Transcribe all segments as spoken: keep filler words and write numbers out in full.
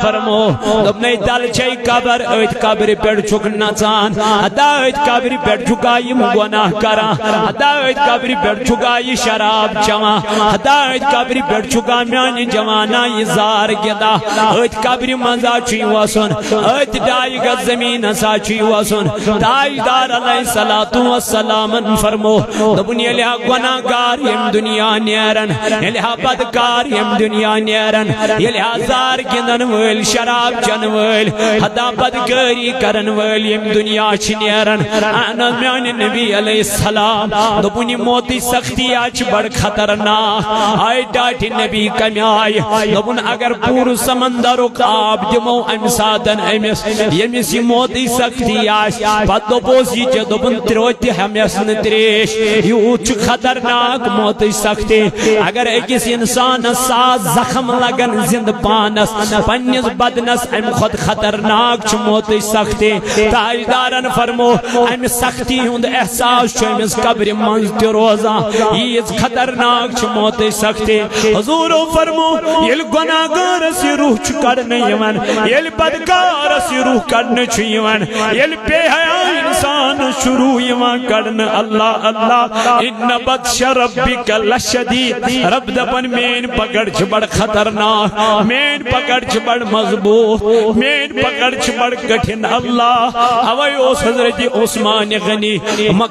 فرمو، دوٚپنَے، تَلہٕ چھے قبر، أتھۍ قبرِ پٮ۪ٹھ چھُکھ نَژان، ہتا أتھۍ قبرِ پٮ۪ٹھ چھُکھا یِم گۄناہ کران، ہتا أتھۍ قبرِ پٮ۪ٹھ چھُکھا یہِ شراب چٮ۪وان، ہتا أتھۍ قبرِ پٮ۪ٹھ چھُکھا میانہِ جوانا یہِ زار گِنٛدان، أتھۍ قبرِ منٛز ہا چھُے وَسُن، أتھۍ ڈایہِ گز زٔمیٖنَس ہا چھُے وَسُن۔ تاجدار علیہ الصلوۃ والسلامن فرمو، دوٚپُن، ییٚلہِ ہا گۄناہ گار ییٚمہِ دُنیا نیرن، ییٚلہِ ہا بدکار ییٚمہِ دُنیا نیرن، ییٚلہِ ہا زار گِنٛدن وٲلۍ، شراب چٮ۪ن وٲلۍ، ہتا بدکٲری کرن وٲلۍ ییٚمہِ دُنیا چھِ نیرن، اہن حظ، میانہِ نبی علیہ السلام دوٚپُن، یہِ موتٕچ سختی حظ چھِ بڑٕ خطرناک۔ آے ٹاٹھہِ نبی کمہِ آیہِ؟ دوٚپُن، اگر پوٗرٕ سمندرُک آب دِمو امہِ ساتن أمِس، ییٚمِس یہِ موتٕچ سختی آسہِ، پتہٕ دوٚپُس، یہِ چےٚ، دوٚپُن، ترٛوو تہِ ہمیس نہٕ ترٛیش، یوٗت چھُ خطرناک موتٕچ سختی۔ اگر أکِس انسانس ساس زخم لگن زندٕ پانس، پننِس بدنس، امہِ کھۄتہٕ خطرناک چھُ موتٕچ سختی۔ تاجدارن فرمو، امہِ سختی ہُنٛد احساس چھُ أمِس قبرِ منٛز تہِ روزان، ییٖژ خطرناک چھِ موتٕچ سختی۔ حضوٗرو فرمو، ییٚلہِ گۄناہ گارس یہِ روح چھُ کڑنہٕ یِوان، ییٚلہِ بدکارس یہِ روح کڑنہٕ چھُ یِوان، ییٚلہِ بے حیا انسانس چھُ روح یِوان کڑنہٕ، اللہ اللہ، ان بطش ربک لشدید، رب دپان، میٲنۍ پکڑ چھِ بڑٕ خطرناک، میٲنۍ پکڑ چھِ بڑٕ مضبوط، میٲنۍ پکڑ چھِ بڑٕ کٹھن۔ اللہ، اوے اوس حضرت عثمان غنی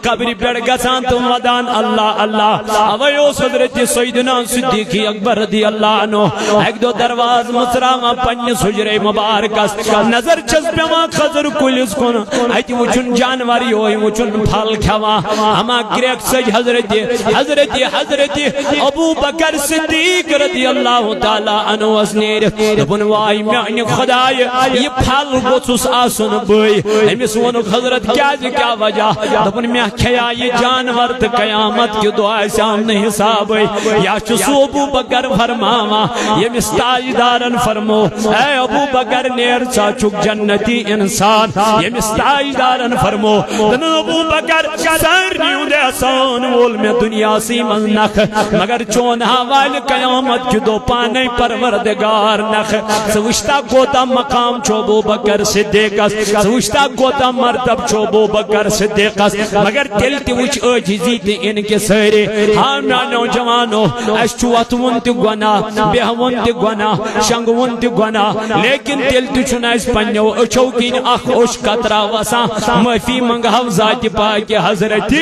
قبرِ پٮ۪ٹھ گژھان تہٕ ودان، اللہ اللہ۔ اوے اوس حضرت سیدنا صدیق اکبر رضی اللہ عنہ اکہِ دۄہ دروازٕ مٕژراوان پننِس حجرے مبارکس، نظر چھس پٮ۪وان خضر کُلِس کُن، اتہِ وٕچھُن جانور، یِہوٚے وٕچھُن پھل کھٮ۪وان۔ اما کرٛٮ۪کھ سج حضرت، حضرت، حضرت ابو بکر صدیق رضی اللہ تعالیٰ عنہس نیٖرِتھ، دوٚپُن، واے میانہِ خدایہِ، یہِ پھل گوٚژھُس آسُن بٕے۔ أمِس ووٚنُکھ، حضرت، کیازِ، کیٛاہ وجہ؟ دوٚپُن، مےٚ کھیٚیا یہِ جانور تہٕ قیامت کہِ دۄہ آسہِ ہم نہٕ حسابٕے۔ یا چھُ سُہ ابو بکر فرماوان، ییٚمِس تاجدارن فرمو، اے ابو بکر، نیر، ژٕ چھُکھ جنتی انسان۔ ییٚمِس تاجدارن فرمو، دوٚپُن، ابو بکر، سارنٕے ہُنٛد احسان وول مےٚ دُنیاہسٕے منٛز نکھٕ، مگر چون حوالہٕ قیامت کہِ دۄہ پانے پروردگار نکھٕ۔ ژٕ وٕچھتا کوتاہ مقام چھُ ابو بکر صدیقس، ژٕ وٕچھتا کوتاہ مرتب چھُ ابو بکر صدیقس، مگر تیٚلہِ تہِ وٕچھ عٲجزی تہٕ انکسٲری۔ ہا میانیو جوانو، اسہِ چھُ وۄتھوُن تہِ گۄناہ، بیہوُن تہِ گۄناہ، شۄنگوُن تہِ گۄناہ، لیکن تیٚلہِ تہِ چھُنہٕ اسہِ پننیو أچھو کِنۍ اکھ اوٚش قطرہ وسان۔ معٲفی منگہو ذاتِ پاکہِ حضرتِ۔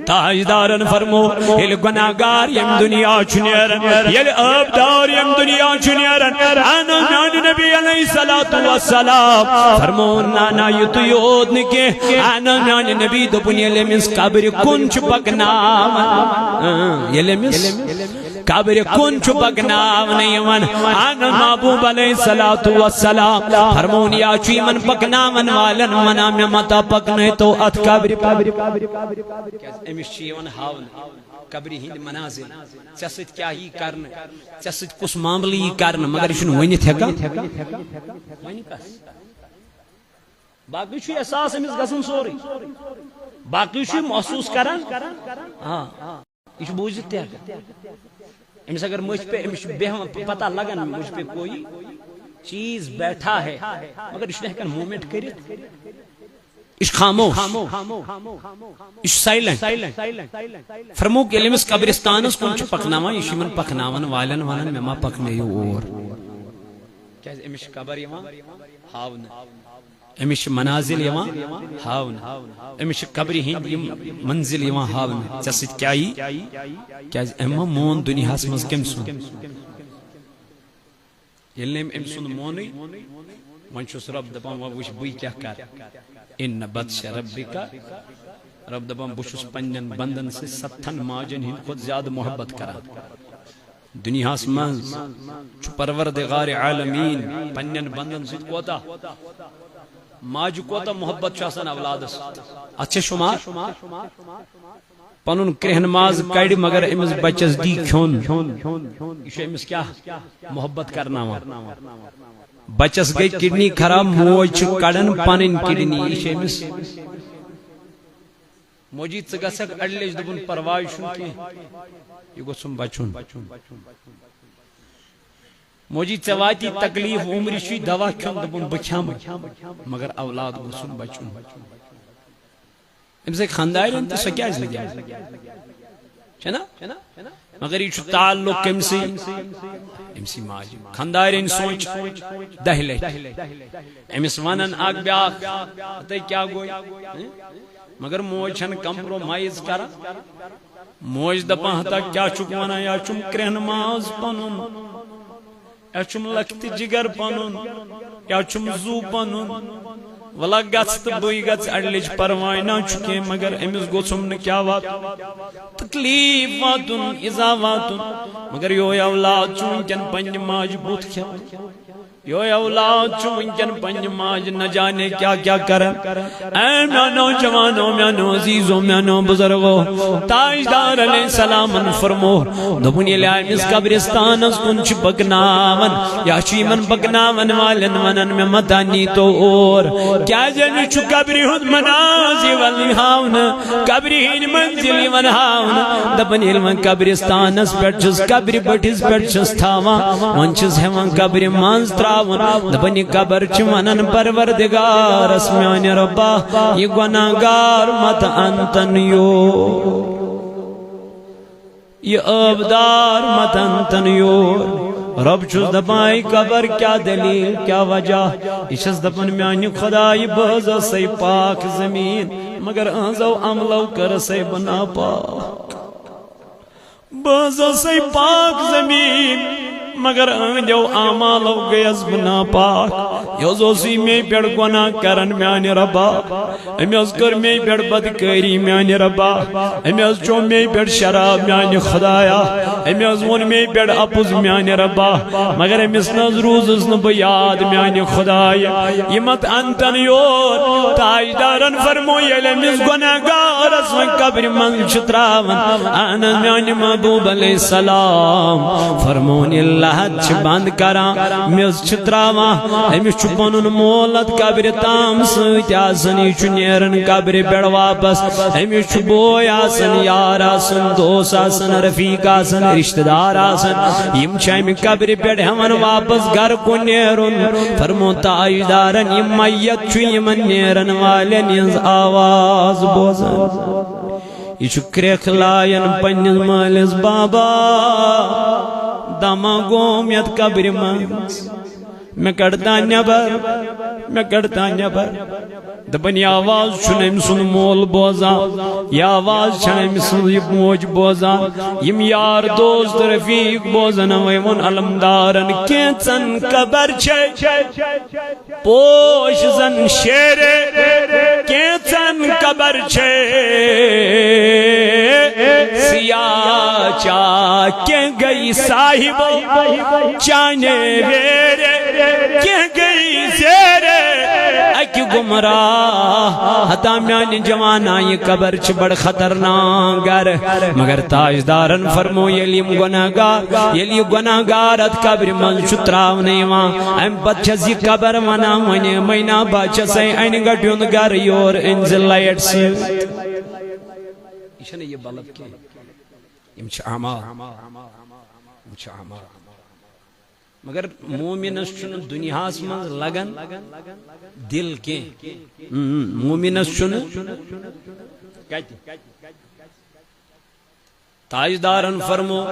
تاجدارن فرمو، ییٚلہِ گۄناہ گار ییٚمہِ دُنیا چھُ نیران، ییٚلہِ عٲبدار ییٚمہِ دُنیا چھُ نیران، اہن حظ، میانہِ نبی علیہ الصلوۃ والسلام فرمووُن، نہ، نہ، یِتُے یوت نہٕ کینٛہہ، اہن حظ، میانہِ نبی دوٚپُن، ییٚلہِ أمِس قبرِ کُن چھُ پکناوان، اۭں، ییٚلہِ أمِس قبرِ کُن چھُ پکناونہٕ یِوان، اہن حظ، محبوب علیہ الصلوۃ والسلام فرمووُن، یا چھُ یِمن پکناون والٮ۪ن ونان، مےٚ متا پکنٲوتو اتھ قبرِ۔ کیازِ أمِس چھُ یِوان ہاونہٕ قبرِ ہٕنٛدۍ مناظر، ژےٚ سۭتۍ کیٛاہ یی کرنہٕ، ژےٚ سۭتۍ کُس معاملہٕ یی کرنہٕ، مگر یہِ چھُنہٕ ؤنِتھ ہٮ۪کان۔ وۄنۍ کَس؟ باقٕے چھُ احساس أمِس گژھان سورُے، باقٕے چھُ یہِ محسوٗس کران۔ آ، یہِ چھُ بوٗزِتھ تہِ ہٮ۪کان۔ أمِس اگر مٔچھ پیٚیہِ، أمِس چھُ بیٚہوان پتہ لگان، مُجھ پہ کوئی چیز بیٹھا ہے، مگر یہِ چھُنہٕ ہٮ۪کان موٗمٮ۪نٹ کٔرِتھ۔ یہِ چھُ خاموش، یہِ چھُ سایلنٹ۔ فرمووُکھ، ییٚلہِ أمِس قبرستانس کُن چھُ پکناوان، یہِ چھُ یِمن پکناون والٮ۪ن ونان، مےٚ ما پکنٲیِو اور۔ کیازِ أمِس چھِ قبر یِوان ہاونہٕ، أمِس چھِ منازل یِوان ہاونہٕ، أمِس چھِ قبرِ ہٕنٛدۍ یِم منزل یِوان ہاونہٕ۔ ژےٚ سۭتۍ کیٛاہ یی؟ کیازِ أمۍ ما مون دُنیاہس منٛز کٔمۍ سُنٛد؟ ییٚلہِ نہٕ أمۍ أمۍ سُنٛد مونُے، وۄنۍ چھُس رب دپان، وۄنۍ وٕچھ بٕے کیٛاہ کرٕ۔ ان بطش ربک، رب دپان، بہٕ چھُس پننٮ۪ن بندن سۭتۍ ستتھن ماجن ہٕنٛدِ کھۄتہٕ زیادٕ محبت کران۔ دُنیاہس منٛز چھُ پروردگار عالمین پننٮ۪ن بندن سۭتۍ کوتاہ، ماجہِ کوتاہ محبت چھُ آسان اولادس، اتھ چھےٚ شُمار؟ پنُن کرٛیٚہن ماز کڑِ، مگر أمِس بچس دی کھیوٚن۔ یہِ چھُ أمِس کیٛاہ محبت کرناوان؟ بچس گٔے کڈنی خراب، موج چھِ کڑان پنٕنۍ کڈنی۔ یہِ چھُ أمِس، موجی، ژٕ گژھکھ اڑِ لٹہِ، دوٚپُن، پرواے چھُنہٕ کینٛہہ، یہِ گوٚژھُم بچُن۔ موجی، ژےٚ واتی تکلیف، عمرِ چھُے دوا کھیوٚن، دوٚپُن، بہٕ کھٮ۪مہٕ، مگر اولاد گوٚژھُم بچُن۔ أمِس ہیٚکہِ خانٛدارٮ۪ن تہِ، سۄ کیٛازِ نہٕ دِوان؟ چھےٚ نا؟ مگر یہِ چھُ تعلق کٔمۍ سٕے؟ أمۍ سٕے ماجہِ۔ خانٛدارٮ۪ن سونٛچ دَہہِ لَٹہِ۔ أمِس وَنَن اَکھ بیٛاکھ، ہَتَے کیٛاہ گوٚو؟ مگر موج چھَنہٕ compromise کران۔ موج دَپان، ہَتا کیٛاہ چھُکھ وَنان؟ یا چھُم کرٛٮ۪ہنہٕ ماز پَنُن، یا چھُم لَکھٕ تہٕ جِگر پَنُن، یا چھُم زُو پَنُن۔ وَلہ گژھ تہٕ بٕے گژھ، اَڑلِچ پَرواے نہ چھُ کینٛہہ، مگر أمِس گوٚژھُم نہٕ کیٛاہ واتُن؟ تکلیٖف واتُن، اِزا واتُن۔ مگر یوہے اولاد چھُ وٕنکٮ۪ن پننہِ ماجہِ بُتھ کھٮ۪وان۔ یوہے اولاد چھُ وٕنکٮ۪ن پننہِ ماجہِ نہ جانے کیٛاہ کیٛاہ کران۔ اے میانو جوانو، میانو عزیزو، میانو بزرگو، تاجدار علیہ السلامن فرمو، دوٚپُن، ییٚلہِ أمِس قبرستانس کُن چھِ پکناوان، یا چھُ یِمن پکناون والٮ۪ن ونان، مےٚ متا نیٖتو اور، کیازِ أمِس چھُ قبرِ ہُنٛد مناظر یِوان ہاونہٕ، قبرِ ہٕنٛدۍ منزل یِوان ہاونہٕ۔ دپان، ییٚلہِ وۄنۍ قبرستانس پٮ۪ٹھ چھِس، قبرِ بٔٹھِس پٮ۪ٹھ چھِس تھاوان، وۄنۍ چھِس ہٮ۪وان قبرِ منٛز ترٛاوُن۔ دپان، یہِ قبر چھِ ونان پروردگارس، میانہِ رۄبا، یہِ گۄناہ گار مت انتن یور، یہِ عٲبدار مت انتن یور۔ رۄب چھُس دپان، اے قبر، کیٛاہ دلیل، کیٛاہ وجہ؟ یہِ چھَس دپان، میانہِ خدایہِ، بہٕ حظ ٲسَے پاک زمین، مگر أہنٛزو عملو کٔرٕسَے بہٕ ناپاک۔ بہٕ حظ ٲسَے پاک زمین، مگر أہنٛدیو اعمالو گٔیَس بہٕ ناپاک۔ یہِ حظ اوسُے مے پٮ۪ٹھ گۄناہ کران، میانہِ رۄبا۔ أمۍ حظ کٔر مے پٮ۪ٹھ بدکٲری، میانہِ رۄبا۔ أمۍ حظ چوٚو مے پٮ۪ٹھ شراب، میانہِ خدایا۔ أمۍ حظ ووٚن مے پٮ۪ٹھ اپُز، میانہِ رۄبا۔ مگر أمِس نہ حظ روٗزُس نہٕ بہٕ یاد، میانہِ خدایا۔ یہِ مت انتن یور۔ تاجدارن فرمو، ییٚلہِ أمِس گۄناہ گارس وۄنۍ قبرِ منٛز چھِ ترٛاوان، اہن حظ، میانہِ محبوب علیہ السلام فرمون، ییٚلہِ لحد چھِ بنٛد کران، میٚژ چھِ ترٛاوان، أمِس چھُ پنُن مول اتھ قبرِ تام سۭتۍ آسان، یہِ چھُ نیران قبرِ پٮ۪ٹھ واپس۔ أمِس چھُ بوے آسان، یار آسان، دوست آسان، رفیق آسان، رشتہٕ دار آسان، یِم چھِ امہِ قبرِ پٮ۪ٹھ ہٮ۪وان واپس گرٕ کُن نیرُن۔ فرمو تاجدارن، یہِ میت چھُ یِمن نیرن والٮ۪ن ہٕنٛز آواز بوزان۔ یہِ چھُ کرٛیکھ لایان پننِس مٲلِس، بابا، دما گوم یتھ قبرِ منٛز، مےٚ کڑتان نٮ۪بر، مےٚ کڑتان نٮ۪بر۔ دپان، یہِ آواز چھُنہٕ أمۍ سُنٛد مول بوزان، یہِ آواز چھَنہٕ أمۍ سٕنٛز یہِ موج بوزان، یِم یار دوست رفیق بوزان۔ وۄنۍ ووٚن علمدارن، کینٛژن قبر چھے پوش زن شیرے، کینٛژن قبر چھے سیاہ چاہ، کینٛہہ گٔے صاحب چانے ویرے، کینٛہہ گٔے زیرے اکہِ گمراہ۔ ہتا میانہِ جوانا، یہِ قبر چھِ بڑٕ خطرناک گرٕ۔ مگر تاجدارن فرمو، ییٚلہِ یِم گۄناہ گار، ییٚلہِ یہِ گۄناہ گار اتھ قبرِ منٛز چھُ ترٛاونہٕ یِوان، امہِ پتہٕ چھس یہِ قبر ونان، وۄنۍ مینا، بہٕ چھسے انہِ گٹہِ ہُنٛد گرٕ، یور أنۍ زِ لایٹ سۭتۍ۔ یہِ چھنہٕ یہِ بلب کینٛہہ، یِم چھِ اعمال، یِم چھِ اعمال۔ مگر مومنس چھُنہٕ دُنیاہس منٛز لگان دِل کینٛہہ۔ اۭں، مومنس چھُنہٕ کتہِ۔ تاجدارن فرمو،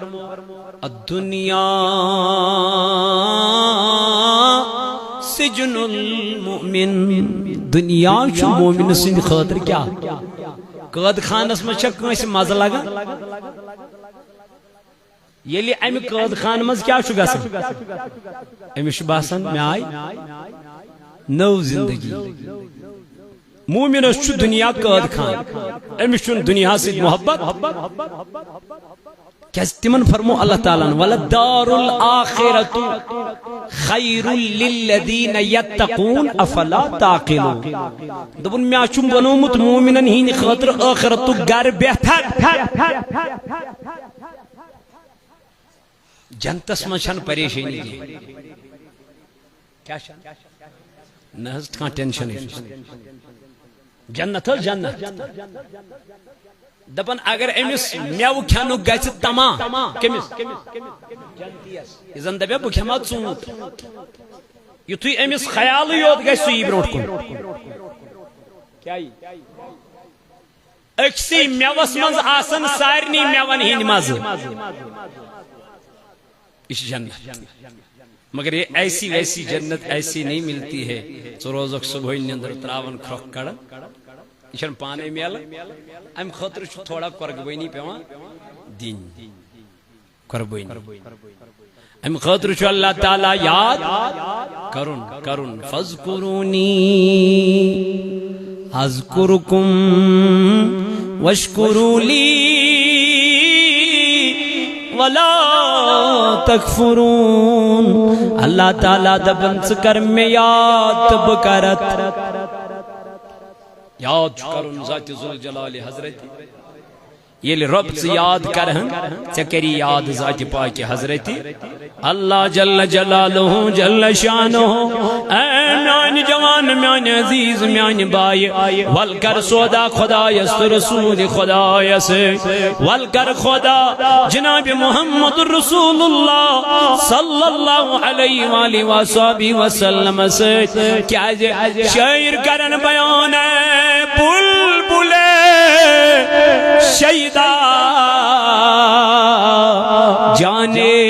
الدنیا سجن المؤمن، دُنیا چھُ مومن سٕنٛدِ خٲطرٕ کیٛاہ؟ قٲد خانس منٛز چھا کٲنٛسہِ مزٕ لگان؟ ییٚلہِ امہِ قٲد خانہٕ منٛز کیٛاہ چھُ گژھان؟ أمِس چھُ باسان، مےٚ آیہِ نٔو زندگی۔ مومنس چھُ دُنیا قٲد خان، أمِس چھُنہٕ دُنیا سۭتۍ محبت۔ کیازِ تِمن فرمو اللہ تعالیٰ ہن، "ولدار الآخرۃ خیر للذین یتقون افلا تعقلون۔" دوٚپُن، مےٚ چھُم بنوومُت مومنن ہٕنٛدِ خٲطرٕ ٲخرتُک گرٕ بہتر۔ جنتس منٛز چھنہٕ پریشٲنی کینٛہہ۔ کیٛاہ چھنہٕ؟ نہ حظ، کانٛہہ ٹینشنٕے چھُس نہٕ۔ جنت حظ جنت۔ دپان اگر أمِس مٮ۪وٕ کھٮ۪نُک گژھِ تما، کٔمِس؟ جنتیس۔ یہِ زن دپہِ بہٕ کھٮ۪مہٕ ہا ژوٗنٛٹھ۔ یُتھُے أمِس خیالٕے یوت گژھِ، سُہ یی برونٛٹھ کُن۔ کیٛاہ یی؟ أکسٕے مٮ۪وس منٛز آسن سارنٕے مٮ۪ون ہٕنٛدۍ مزٕ۔ یہِ چھِ جنت۔ مگر یہ ایسی ویسی جنت ایسی نہیں ملتی ہے۔ ژٕ روزکھ صبحٲے نیٚنٛدٕر ترٛاوان، کھرٛۄکھ کڑان۔ یہِ چھَنہٕ پانے میلان۔ امہِ خٲطرٕ چھُ تھوڑا قربٲنی پٮ۪وان دِنۍ۔ قربٲنی۔ امہِ خٲطرٕ چھُ اللہ تعالیٰ یاد کرُن، کرُن۔ فاذکرونی اذکرکم واشکروا لی ولا تکفرون۔ اللہ تعالیٰ دپان، ژٕ کر مےٚ یاد تہٕ بہٕ کرتھ۔ یاد چھُ کرُن ذاتِ ذوالجلالِ حضرت۔ ییٚلہِ رۄب ژٕ یاد کرہن، ژےٚ کری یاد ذاتِ پاکِ حضرت۔ اللہ جل جلالہ جل شانہ۔ اے میانہِ جوان، میانہِ عزیز، میانہِ بایہِ، ول کر سودا خدایس تہٕ رسول خدایس سۭتۍ۔ ول کر خدا جناب محمد رسول اللہ صلی اللہ علیہ وآلہ وصحبہ وسلم سۭتۍ۔ کیازِ شٲعر کرن بیان، اے بلبل شیدا جانے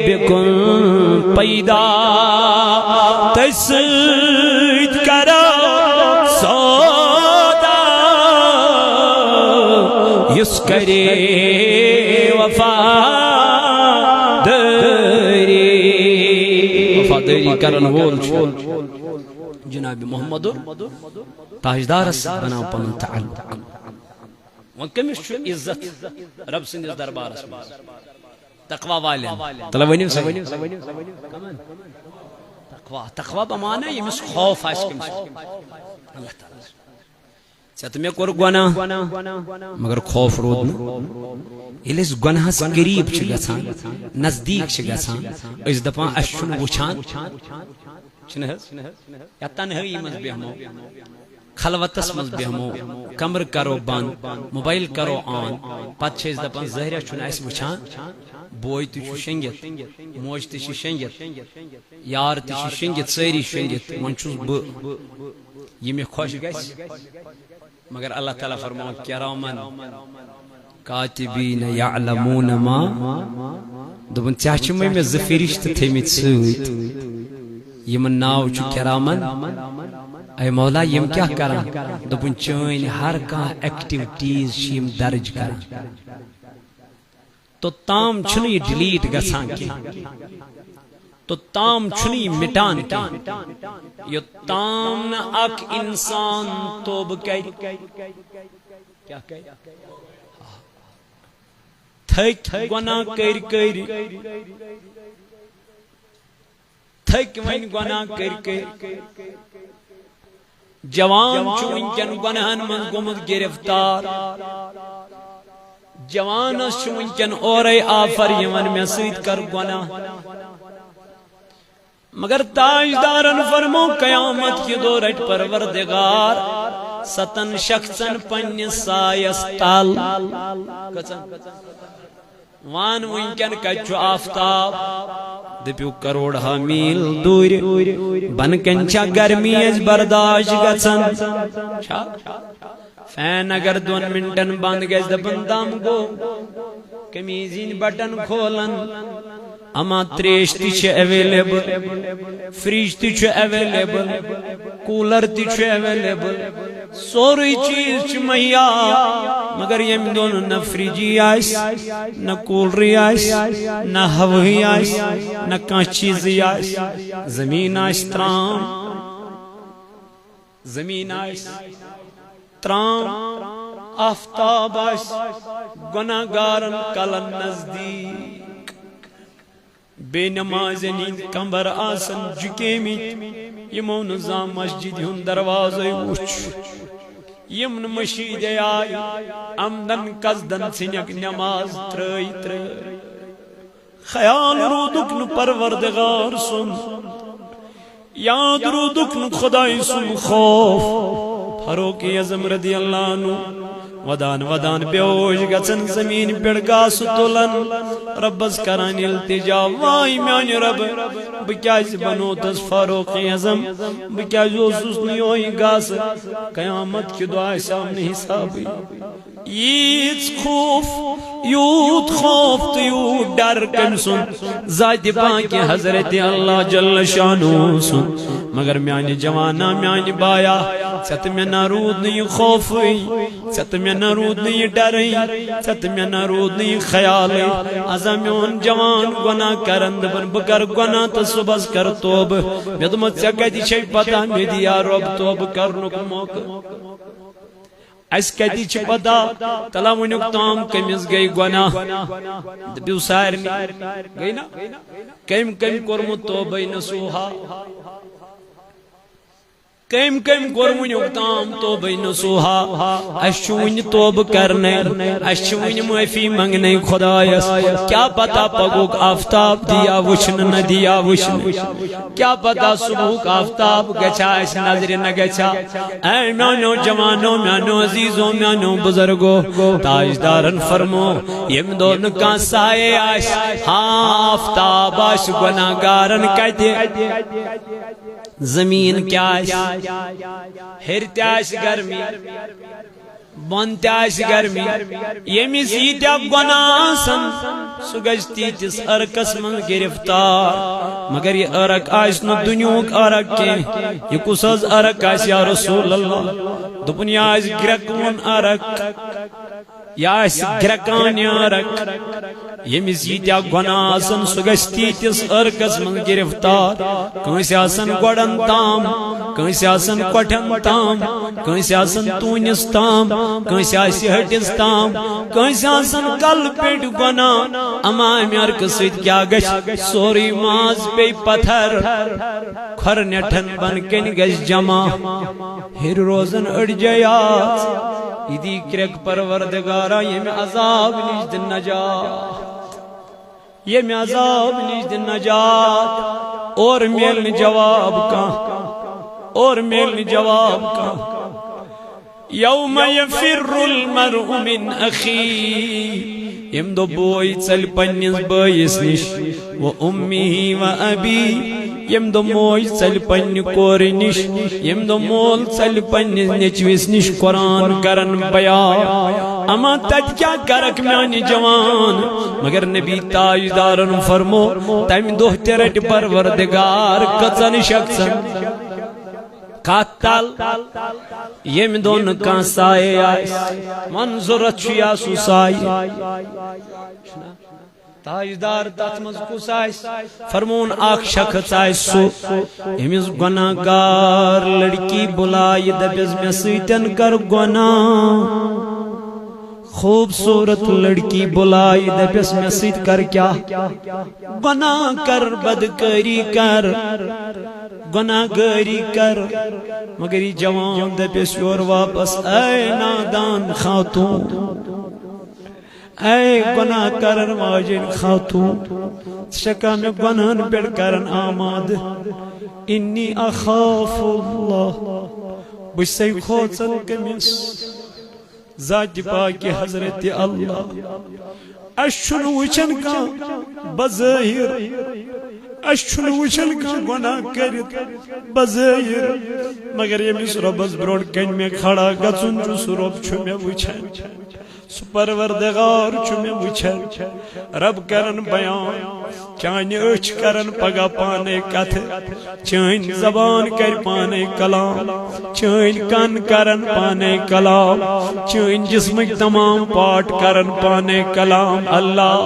بکن پیدا، تسیت کرو سودا یس کرے وفاداری۔ وفاداری کرن وول چھُ جناب محمد تاجدارس بناو پنُن تعلق۔ وۄنۍ کٔمِس چھُ عزت رب سٕنٛدِس دربارس منٛز؟ تقوی والٮ۪ن۔ تلہ ؤنِو سا۔ کمن؟ تقوی، تقوی بمعنی ییٚمِس خوف آسہِ کٔمِس؟ اللہ تعالیٰ۔ ژےٚ تہٕ مےٚ کوٚر گۄناہ، مگر خوف روٗد نہٕ۔ ییٚلہِ أسۍ گۄناہس قریب چھِ گژھان، نزدیٖک چھِ گژھان، أسۍ دپان، اسہِ چھُنہٕ وٕچھان، چھُنہٕ حظ؟ یا تنہٲیی منٛز بیہمو، خلوتس منٛز بیہمو، کمرٕ کرو بند، موبایل کرو آن، پتہٕ چھِ أسۍ دپان، ظٲہرہ چھُنہٕ اسہِ وٕچھان، بوے تہِ چھُ شنگِتھ، موج تہِ چھِ شنگِتھ، یار تہِ چھِ شنگِتھ، سٲری شنگِتھ، وۄنۍ چھُس بہٕ، یہِ مےٚ خۄش گژھِ۔ مگر اللہ تعالیٰ فرماوان، کرامن کاتبین یعلمون ما۔ دوٚپُن، ژےٚ چھِ مےٚ، مےٚ زٕ فرشتہٕ تھٲمٕتۍ سۭتۍ، یِمن ناو چھُ کرامن۔ اے مولا، یِم کیٛاہ کران؟ دوٚپُن، چٲنۍ ہر کانٛہہ ایکٹیویٹیز چھِ یِم درج کران۔ توٚتام چھُنہٕ یہِ ڈیلیٹ گژھان کینٛہہ، توٚتام چھُنہٕ یہِ مٹان کینٛہہ، یوٚتام نہٕ اکھ انسان توبہٕ کرِ۔ کیٛاہ کرِ؟ تھٔکۍ گۄناہ کٔرۍ کٔرۍ، تھٔکۍ وۄنۍ گۄناہ کٔرۍ کٔرۍ۔ جوان چھُ وٕنکٮ۪ن گۄناہن منٛز گوٚمُت گرفتار۔ جوانس چھُ وٕنکٮ۪ن اورے آفر یِوان، مےٚ سۭتۍ کر گۄناہ۔ مگر تاجدارن فرمو، قیامت کہِ دۄہ رٹہِ پروردگار ستن شخصن پننِس سایس تل۔ کٔژن؟ وان وٕنکٮ۪ن کتہِ چھُ آفتاب؟ دٔپِو، کروڑ ہا میٖل دوٗرِ۔ بۄنہٕ کنہِ چھا گرمی اَسہِ برداشت گژھان؟ چھا؟ فین اگر دۄن منٹن بند گژھِ، دپان دم گوٚو، قمیٖض ہٕنٛدۍ بٹن کھولان۔ اما تریش تہِ چھِ ایویلیبل، فرج تہِ چھُ ایویلیبل، کوٗلر تہِ چھُ ایویلیبل، سورُے چیٖز چھُ مہیا۔ مگر ییٚمہِ دۄہ نہٕ نہ فرجی آسہِ، نہ کوٗلرٕے آسہِ، نہ ہوہٕے آسہِ، نہ کانٛہہ چیٖزٕے آسہِ، زٔمیٖن آسہِ ترٛام، زٔمیٖن آسہِ ترٛام، آفتاب آسہِ گۄناہ گارن کلن نزدیٖک۔ بے نمازن ہٕنٛدۍ کمبر آسن جُکیمٕتۍ، یِمو نہٕ زانٛہہ مسجدِ ہُنٛد دروازے وُچھ، یِم نہٕ مٔشیٖدے آیہِ، عمدن قصدن ژھٕنٮ۪کھ نماز ترٛٲوۍ ترٛٲوۍ۔ خیال روٗدُکھ نہٕ پروردگار سُنٛد، یاد روٗدُکھ نہٕ خۄداے سُنٛد خوف۔ فاروق اعظم رضی اللہ عنہ ودان ودان بے ہوش گژھان، زمین پٮ۪ٹھ گاسہٕ تُلان، رۄبس کران التجا، واے میانہِ رۄبہٕ، بہٕ کیازِ بنووتس فاروق اعظم؟ بہٕ کیازِ اوسُس نہٕ یِہوٚے گاسہٕ؟ قیامت کہِ دۄہ آسہِ ہا نہٕ حسابٕے۔ ییٖژ خوف، یوٗت خوف تہٕ یوٗت ڈر کٔمۍ سُنٛد؟ ذاتِ پاکہِ حضرت اللہ جل شانہ سُنٛد۔ مگر میانہِ جوانا، میانہِ بایا، ژےٚ تہٕ مےٚ نہ روٗد نہٕ یہِ خوفٕے، ژےٚ تہٕ مےٚ نہ روٗد نہٕ یہِ ڈرٕے، ژےٚ تہٕ مےٚ نہ روٗد نہٕ یہِ خیالٕے۔ ازا میون جوان گۄناہ کرن، دپان بہٕ کرٕ گۄناہ تہٕ صبحس کرٕ توبہٕ۔ مےٚ دوٚپمَس، ژےٚ کتہِ چھے پتہ مےٚ دِیا رۄب توبہٕ کرنُک موقعہٕ؟ اسہِ کتہِ چھِ پتہ؟ تلا ؤنیُک تام کٔمِس گٔے گۄناہ؟ دٔپِو سارنٕے۔ گٔے نا؟ کٔمۍ کٔمۍ کوٚرمُت توبَے نصوحا؟ کٔمۍ کٔمۍ کوٚر ؤنیُک تام توبَے نصوحا؟ اسہِ چھُ وُنہِ توبہٕ کرنے، اسہِ چھِ وُنہِ معٲفی منگنے خدایس۔ کیٛاہ پتہ پگہُک آفتاب دِیا وٕچھنہٕ نہ دِیا وٕچھنہٕ؟ کیٛاہ پتہ صبحُک آفتاب گژھیا اسہِ نظرِ نہ گژھیا؟ اے میانیو جوانو، میانیو عزیزو، میانیو بزرگو، تاجدارن فرمو، ییٚمہِ دۄہ نہٕ کانٛہہ سایے آسہِ، ہاں، آفتاب آسہِ، گۄناہ گارن کتہِ؟ زمیٖن کیٛاہ آسہِ؟ ہیٚرِ تہِ آسہِ گرمی، بۄن تہِ آسہِ گرمی۔ ییٚمِس ییٖتیٛاہ گۄناہ آسن، سُہ گژھِ تیٖتِس عرقس منٛز گرفتار۔ مگر یہِ عرق آسہِ نہٕ دُنیہُک عرق کینٛہہ۔ یہِ کُس حظ عرق آسہِ یا رسول اللہ؟ دوٚپُن، یہِ آسہِ گرٛٮ۪کہٕ وُن عرق، یہِ آسہِ گرٛٮ۪کان یہِ عرق۔ ییٚمِس ییٖتیٛاہ گۄناہ آسن، سُہ گژھِ تیٖتِس عرقس منٛز گرفتار۔ کٲنٛسہِ آسن گۄڈن تام، کٲنٛسہِ آسن کۄٹھٮ۪ن تام، کٲنٛسہِ آسن توٗنِس تام، کٲنٛسہِ آسہِ ہٹِس تام، کٲنٛسہِ آسن کلہٕ پیٚٹھۍ گۄناہ۔ اما امہِ عرقہٕ سۭتۍ کیٛاہ گژھِ؟ سورُے ماز پیٚیہِ پتھر، کھۄر نیٹھن بۄن کنہِ گژھِ جمع۔ ہیٚرِ روزن أڑجے یاژ۔ یہِ دی کرٛٮ۪کھ پروردگارا، ییٚمہِ عذاب نِش دِ نجات۔ ییٚمہِ عذاب نِش دِ نجات۔ اورٕ میلہِ نہٕ جواب کانٛہہ، اورٕ میلہِ نہٕ جواب کانٛہہ۔ یوم یفر المرء من اخیہ، ییٚمہِ دۄہ بوے ژلہِ پننِس بٲیِس نِش، و امہ و ابی، ییٚمہِ دۄہ موج ژلہِ پننہِ کورِ نِش، ییٚمہِ دۄہ مول ژلہِ پننِس نیٚچوِس نِش۔ قرآن کرن بیان، اما تتہِ کیٛاہ کرکھ میانہِ جوان؟ مگر نبی تاجدارن فرمو، تمہِ دۄہ تہِ رٹہِ پروردگار کٔژن شخصن؟ کتھ تل؟ ییٚمہِ دۄہ نہٕ کانٛہہ سایہِ آسہِ۔ وۄنۍ ضروٗرت چھُ یا سُہ سایہِ۔ تاجدار تتھ منٛز کُس آسہِ؟ فرمون، اکھ شخص آسہِ سُہ، ییٚمِس گۄناہ گار لڑکی بُلایہِ، دپٮ۪س، مےٚ سۭتٮ۪ن کر گۄناہ۔ خوبصورت لڑکی بُلایہِ، دپٮ۪س، مےٚ سۭتۍ کر کیٛاہ؟ گۄناہ کر، بدکٲری کر، گۄناہ گٲری کر۔ مگر یہِ جوان دپٮ۪س یورٕ واپس، اے نادان خاتون، اے گۄناہ کرن واجٮ۪ن خاتون، ژٕ چھکھا مےٚ گۄناہن پٮ۪ٹھ کرن آمادٕ؟ انی اخاف اللہ، بہٕ چھسے کھوژان کٔمِس؟ ذاتِ پاکِ حضرت اللہ۔ اسہِ چھُنہٕ وٕچھان کانٛہہ بظٲہِر، اسہِ چھُنہٕ وٕچھان کانٛہہ گۄناہ کٔرِتھ بظٲہِر، مگر ییٚمِس رۄبس برونٛٹھ کنہِ مےٚ کھڑا گژھُن چھُ، سُہ رۄب چھُ مےٚ وٕچھان، سُہ پروردگار چھُ مےٚ وٕچھان۔ رۄب کرن بیان، چانہِ أچھ کرن پگاہ پانے کتھٕ، چٲنۍ زبان کرِ پانے کلام، چٲنۍ کن کرن پانے کلام، چٲنۍ جسمٕکۍ تمام پارٹ کرن پانے کلام۔ اللہ،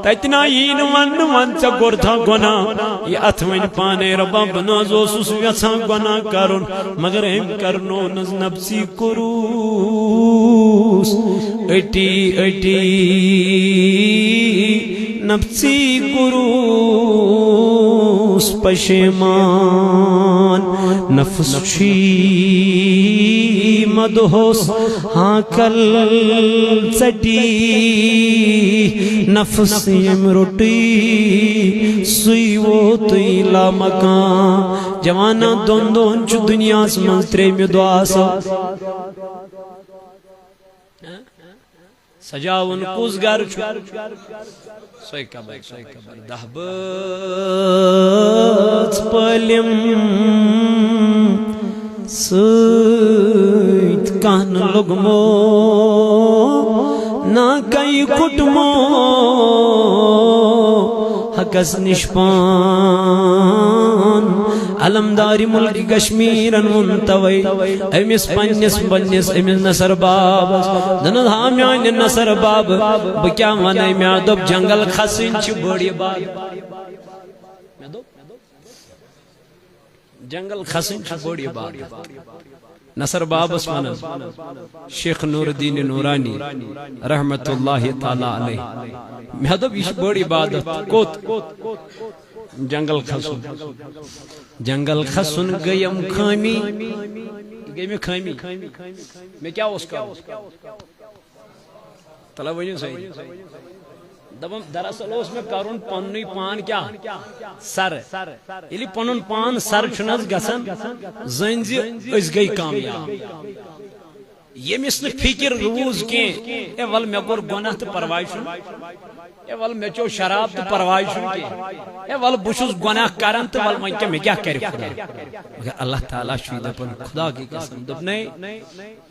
تتہِ نا یی نہٕ وننہٕ، ون ژےٚ کوٚرتھا گۄناہ؟ یہِ اتھ ونہِ پانے، رۄبا، بہٕ نہ حظ اوسُس یژھان گۄناہ کرُن، مگر أمۍ کرنو نہٕ نفسی کوٚروس، أٹی أٹی نفسی کوٚروس پشیمان۔ نفس چھی مدہوس ہانکل ژٹی، نفس ییٚمۍ روٚٹٕے سُے ووتٕے لامکان۔ جوانا، دۄن دۄہن چھُ دُنیاہس منٛز ترٛیٚیِمہِ دۄہ آسان۔ سجاوُن کُس گرٕ چھُ؟ سۄے قبر، سۄے قبر۔ دہ بٲژ پٲلِم سۭتۍ کانٛہہ نہٕ لوٚگمو، نہ کَے کُٹمو حقس نِش پان۔ علمدار ملک کشمیرن ووٚن توے أمِس پننِس، پننِس أمِس نصر بابس، دوٚپنس، ہا میانہِ نصر بابہٕ، بہٕ کیٛاہ ونے؟ مےٚ دوٚپ، جنگل کھسٕنۍ چھِ بٔڑ عبادت۔ مےٚ دوٚپ، جنگل کھسٕنۍ چھِ بٔڑ عبادت۔ نصر بابس ونان، شیخ نور الدین نورانی رحمت اللہ تعالی علیہ، مےٚ دوٚپ، یہِ چھِ بٔڑ عبادت۔ کوٚت؟ جنگل کھسُن۔ جنگل کھسُن گٔیم خٲمی، یہِ گٔے مےٚ خٲمی۔ مےٚ کیٛاہ اوس کرُن؟ تَلہ ؤنِو سٲری۔ دَپان، دراصل اوس مےٚ کَرُن پَننُے پان کیٛاہ؟ سَرٕ۔ ییٚلہِ پَنُن پان سَرٕ چھُنہٕ حظ گژھان، زٲنۍ زِ أسۍ گٔے کامیاب۔ ییٚمِس نہٕ فِکِر روٗز کینٛہہ، اے وَلہٕ مےٚ کوٚر گۄناہ تہٕ پَرواے چھُنہٕ، اے وَلہٕ مےٚ چیوٚو شراب تہٕ پَرواے چھُنہٕ کینٛہہ، اے وَلہٕ بہٕ چھُس گۄناہ کَران تہٕ وَلہٕ وۄنۍ کیٛاہ، مےٚ کیٛاہ کَرِ خۄدا؟ مگر اللہ تعالیٰ چھُ یہِ دَپان، خۄدا کی قسم، دوٚپنَے،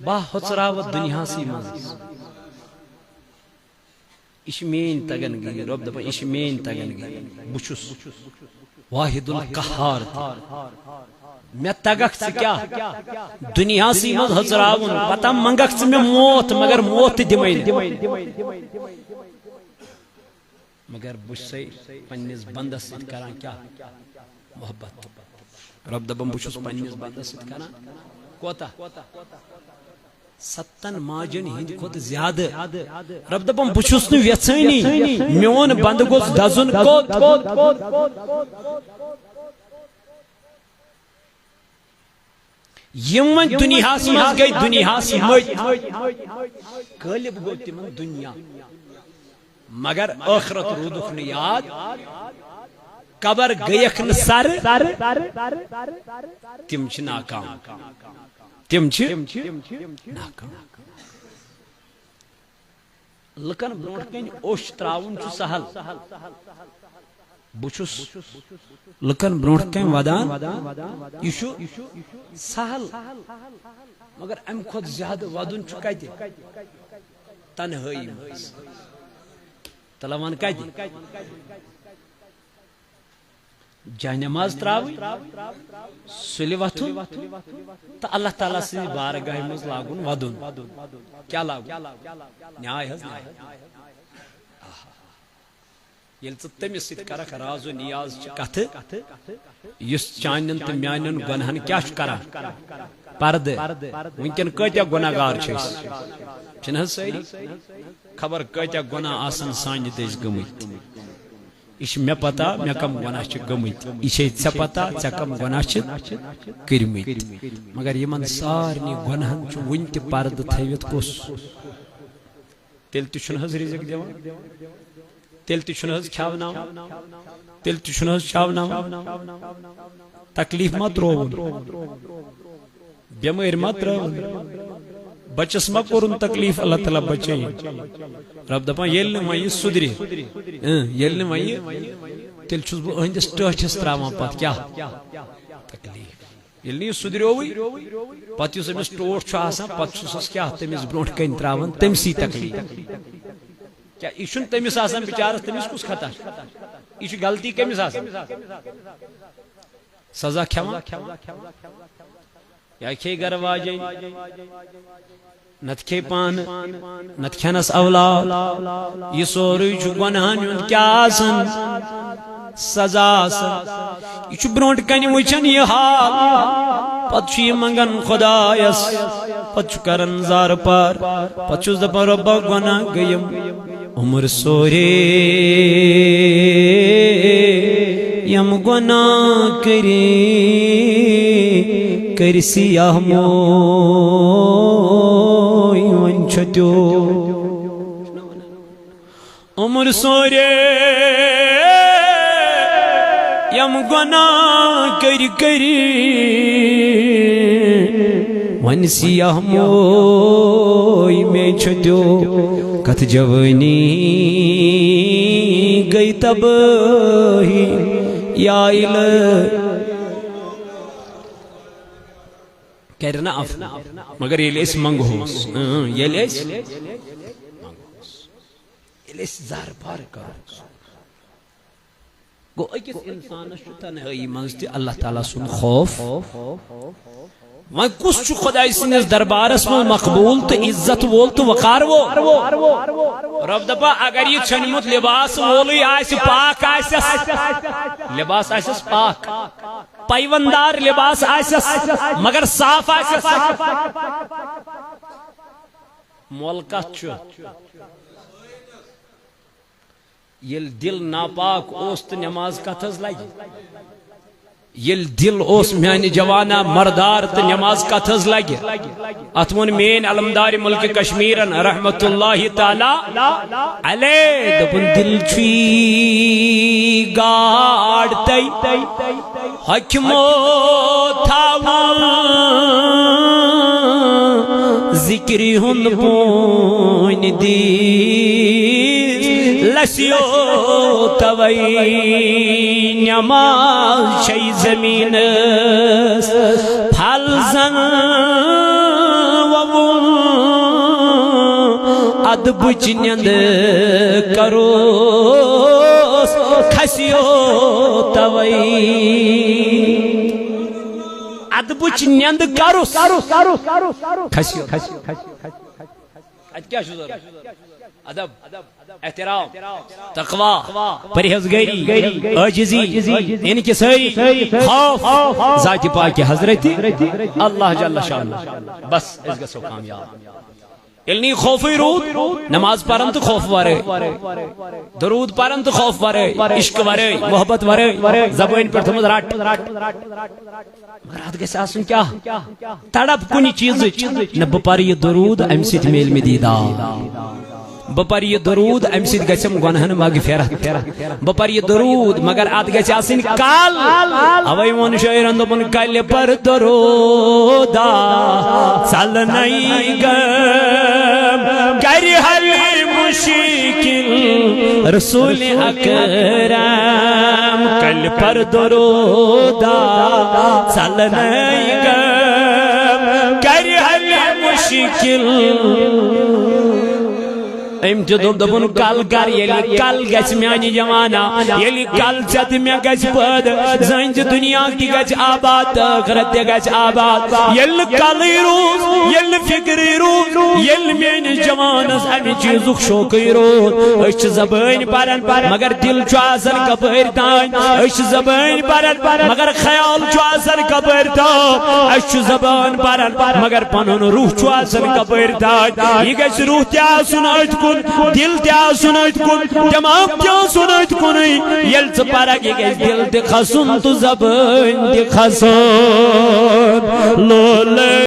بہٕ ہا ہۄژراوَتھ دُنیاہَسٕے منٛز۔ یہِ چھِ میٛٲنۍ تگن گٔری، رۄب دَپان، یہِ چھِ میٛٲنۍ تگن گٔری۔ بہٕ چھُس واحد القہار تہِ۔ مےٚ تگکھ ژٕ کیٛاہ؟ دُنیاہسٕے منٛز ہۄژراوُن، پتہ منٛگکھ ژٕ مےٚ موت، مگر موت تہِ دِمَے نہٕ۔ مگر بہٕ چھُسَے پنٛنِس بندس سۭتۍ کران کیٛاہ؟ محبت۔ رۄب دَپان، بہٕ چھُس پنٛنِس بندس سۭتۍ کران کوتاہ؟ ستن ماجن ہٕنٛدِ کھۄتہٕ زیادٕ۔ رۄب دَپان، بہٕ چھُس نہٕ یژھٲنی میون بندٕ گوٚژھ دَزُن کوٚت۔ یِم وۄنۍ دُنیاہَس منٛز گٔے دُنیاہَس مٔتۍ، غٲلب گوٚو تِمن دُنیا، مگر ٲخرت روٗدُکھ نہٕ یاد، قبر گٔیَکھ نہٕ سَرٕ، تِم چھِ ناکام۔ تِم چھِ ناکام۔ لُکن برونٛٹھ کنہِ اوٚش تراوُن چھُ سہل۔ بہٕ چھُس لُکن برونٛٹھ کنہِ ودان، یہِ چھُ سہل۔ مگر امہِ کھۄتہٕ زیادٕ ودُن چھُ کتہِ؟ تنہٲیی منٛز۔ تلہ ون کتہِ؟ جاے نماز تراوٕنۍ، سُلہِ وۄتھُن تہٕ اللہ تعالیٰ سٕنٛزِ بارگاہہِ منٛز لاگُن ودُن۔ کیٛاہ لاگُن؟ نیاے حظ، نیاے۔ ییٚلہِ ژٕ تٔمِس سۭتۍ کرکھ راز و نیاز چہِ کتھٕ، یُس چانٮ۪ن تہٕ میانٮ۪ن گۄناہن کیٛاہ چھُ کران؟ پردٕ۔ وٕنکٮ۪ن کۭتیاہ گۄناہ گار چھِ أسۍ؟ چھِنہٕ حظ سٲری؟ خبر کۭتیاہ گۄناہ آسن سانہِ دٔسۍ گٔمٕتۍ۔ یہِ چھِ مےٚ پتہ، مےٚ کم گۄناہ چھِ گٔمٕتۍ۔ یہِ چھے ژےٚ پتہ، ژےٚ کم گۄناہ چھِ کٔرمٕتۍ۔ مگر یِمن سارنٕے گۄناہن چھُ وُنہِ تہِ پردٕ تھٲوِتھ کُس؟ تیٚلہِ تہِ چھُنہٕ حظ رِزق دِوان؟ تیٚلہِ تہِ چھُنہٕ حظ کھیاوناوان؟ تیٚلہِ تہِ چھُنہٕ حظ چاوناوان؟ تکلیف ما ترٛووُن؟ بٮ۪مٲرۍ ما ترٛٲوٕن؟ بچس ما کوٚرُن تکلیف؟ اللہ تعالیٰ بچٲیِن۔ رب دپان، ییٚلہِ نہٕ وۄنۍ یہِ سُدرِ، اۭں، ییٚلہِ نہٕ وۄنۍ یہِ، تیٚلہِ چھُس بہٕ أہنٛدِس ٹٲٹھِس ترٛاوان پتہٕ کیٛاہ؟ تکلیف۔ ییٚلہِ نہٕ یہِ سُدریووٕے، پتہٕ یُس أمِس ٹوٹھ چھُ آسان، پتہٕ چھُس کیٛاہ تٔمِس برونٛٹھ کنہِ ترٛاوان، تٔمسٕے تکلیف۔ کیٛاہ یہِ چھُنہٕ تٔمِس آسان بِچارس، تٔمِس کُس خطا چھُ؟ یہِ چھُ غلطی کٔمِس آسان؟ سزا کھٮ۪وان۔ یا کھے گرٕ واجیٚنۍ، نتہٕ کھے پانہٕ، نتہٕ کھٮ۪نس اولاد۔ یہِ سورُے چھُ گۄنہن ہُنٛد کیٛاہ آسان؟ سزا آسان۔ یہِ چھُ برونٛٹھ کنہِ وٕچھان یہِ حال، پتہٕ چھُ یہِ منٛگان خۄدایس، پتہٕ چھُ کران زارٕ پار، پتہٕ چھُس دپان، رۄبا، گۄناہ گٔیم۔ عمر سورے یم گناہ کری، کری سیاہ موی ون چھتیو۔ عمر سورے یم گناہ کٔرۍ کٔرۍ وۄنۍ سیاہ موے مےٚ چھُ دیو کتھ جوٲنی گٔے تبٲہی۔ یا الہ، کرِ نہ عفو، مگر ییٚلہِ أسۍ منٛگہوس، اۭں، ییٚلہِ أسۍ، ییٚلہِ أسۍ زار پار کرو۔ گوٚو، أکِس اِنسانَس چھُ تنہٲیی منٛز تہِ اللہ تعالیٰ سُنٛد خوف۔ وۄنۍ کُس چھُ خۄداے سٕنٛدِس دربارس منٛز مقبوٗل تہٕ عزت وول تہٕ وقار وول؟ رۄب دپان، اگر یہِ ژھیوٚنمُت لباس وولٕے آسہِ، پاک آسٮ۪س، لباس آسٮ۪س پاک، پیوندار لباس آسٮ۪س، مگر صاف آسٮ۪س، مۄل کتھ چھُ؟ ییٚلہِ دِل ناپاک اوس تہٕ نٮ۪ماز کتھ حظ لگہِ؟ ییٚلہِ دِل اوس میانہِ جوانا مردار تہٕ نٮ۪ماز کتھ حظ لگہِ؟ اتھ ووٚن میٲنۍ علمدارِ مُلکہِ کشمیٖرن رحمتہ اللہ تعالیٰ علیہ، دوٚپُن، دِل چھُے گاڈ تَے حٲکِمو تھاوُن ذِکرِ ہُنٛد بوٗنۍ دِژ لَسیو تَوَے نٮ۪ماز چھَے زٔمیٖنَس پھل زَن وَوُن۔ اَدٕ بٕچ نٮ۪نٛدٕ کَروس کھسیو تَوَے۔ اَدٕ بٕچ نٮ۪نٛدٕ کَروس کھسیو۔ اَتہِ کیٛاہ چھُ ضروٗرت؟ ادب، احترام، تقوی، پرہیزگٲری، عٲجزی، انکساری، خوف ذاتِ پاکِ حضرتِ اللہ جل شانہ۔ بس، أسۍ گژھو کامیاب۔ ییٚلہِ نہٕ یہِ خوفٕے روٗد، نماز پرن تہٕ خوف ورٲے، درود پرن تہٕ خوف ورٲے، عشق ورٲے، محبت ورٲے، زبٲنۍ پٮ۪ٹھ تھٲومٕژ رٹ۔ مگر اتھ گژھِ آسُن کیٛاہ؟ تڑپ کُنہِ چیٖزٕچ۔ نہ، بہٕ پرٕ یہِ درود، امہِ سۭتۍ میلہِ مےٚ دیٖدار۔ بہٕ پرٕ یہِ درود، امہِ سۭتۍ گژھٮ۪م گۄنہن مغفرت۔ بہٕ پرٕ یہِ درود، مگر اتھ گژھِ آسٕنۍ کل۔ اوے ووٚن شٲعرن، دوٚپُن، کلہِ پر درودا ژلنَے غم کرِ حل مشکل رسول اکرم۔ کلہِ پر درودا ژلنَے غم کرِ حل مشکل۔ أمۍ تہِ دوٚپ، دوٚپُن، کل کر، ییٚلہِ کل گژھِ میانہِ جوانا، ییٚلہِ کل ژےٚ تہٕ مےٚ گژھِ پٲدٕ، زٲنۍ زِ دُنیا تہِ گژھِ آباد تہٕ ٲخرت تہِ گژھِ آباد۔ ییٚلہِ نہٕ کلٕے روٗز، ییٚلہِ نہٕ فِکرٕے روٗز، ییٚلہِ میٲنِس جوانس امہِ چیٖزُک شوقٕے روٗد، أسۍ چھِ زبٲنۍ پران، مگر دِل چھُ آسان کپٲرۍ تام۔ أسۍ چھِ زبٲنۍ پران، مگر خیال چھُ آسان کپٲرۍ تام۔ أسۍ چھِ زبان پران، مگر پنُن روح چھُ آسان کپٲرۍ تام۔ یہِ گژھِ روح تہِ آسُن أتھۍ کُن، دِل تہِ آسُن أتھۍ کُن، دٮ۪ماغ تہِ آسُن أتھۍ کُنُے۔ ییٚلہِ ژٕ پرکھ، یہِ گژھِ دِل تہِ کھسُن تہٕ زبٲنۍ تہِ کھسُن۔ لولہٕ